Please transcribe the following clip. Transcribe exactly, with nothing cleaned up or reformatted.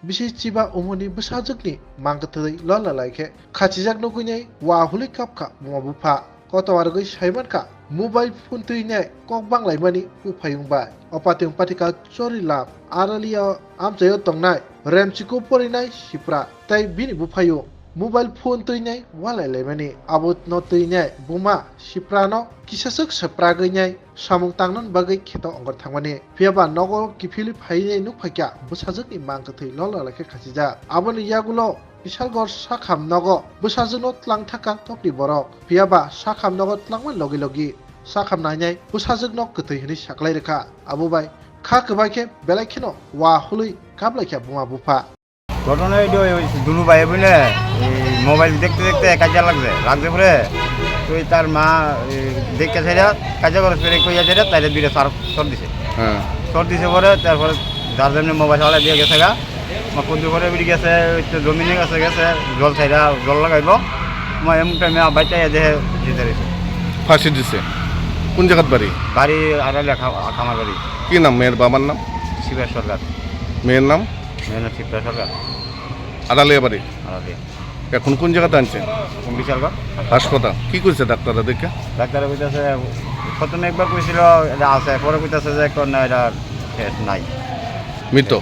Bisi chiba umuni bwsajwkni mang kwthwi lolna lai khe khachijak nugwinai wa hului kapkha buma bupha. Kotor wrwgwi saimankha mobile phone twinai kok banglaimani buphayung bai. Opatwng pathika Chorilam Aralia amchaio tongnai Remchiko porinai Sipra tei bini buphayung mobile phone twinai walai laimani. Abono twinai buma Siprano kisaswk swpragwinai samung tangna bagwi kheto ongor thangmani. Phiyaba nogo kiphilwi phainai nukphaikha bwsajwkni mang kwthwi lolna lai khe khachijak. Aboni yagulo Bisalgor sakham nogo bwsajwkno tlang thaka topni borok. Phiyaba sakham nogo tlangma logi logi sakham nainai bwsajwkno kwthwi hwnwi saklai rwkha. Abo bai kha kwbai khe belai kheno wa hului kaplaikha buma bupha. ঘটনা হইল, ওই দুলু ভাই বলে এই মোবাইল দেখতে দেখতে কাজে লাগছে, লাগছে পরে তো ওই তার মা এই দেখতে চাইরা কাজে করে ফিরে কইয়া চাইরা তাইলে দুইটা সার শর্ট দিছে। হ্যাঁ। শর্ট দিছে পরে তারপরে যার যেমনি মোবাইল চালা দিয়ে গেছে গা। আমার বন্ধু করে বেরিয়ে গেছে, ওই তো জমিনে গেছে, গেছে জল চাইরা জল লাগাইবো। আমার এমন টাইমে বাইতে এসে যেতে রয়েছে। ফাঁসি দিছে। কোন জায়গাত বাড়ি? বাড়ি আড়ালে খামার বাড়ি। কি নাম মেয়ের বাবার নাম? শিবের সরকার। মেয়ের নাম? মেয়ের নাম শিপ্রা সরকার। আড়ালিয়া বাড়ি? আড়ালিয়া। এখন কোন জায়গাতে আনছেন? বিশালগড়। হাসপাতাল। কি কইছে ডাক্তাররা দেখে? ডাক্তারে কইতাছে, প্রথমে একবার কইছিল এটা আছে, পরে কইতাছে যে এখন না, এটা শেষ নাই। মৃত?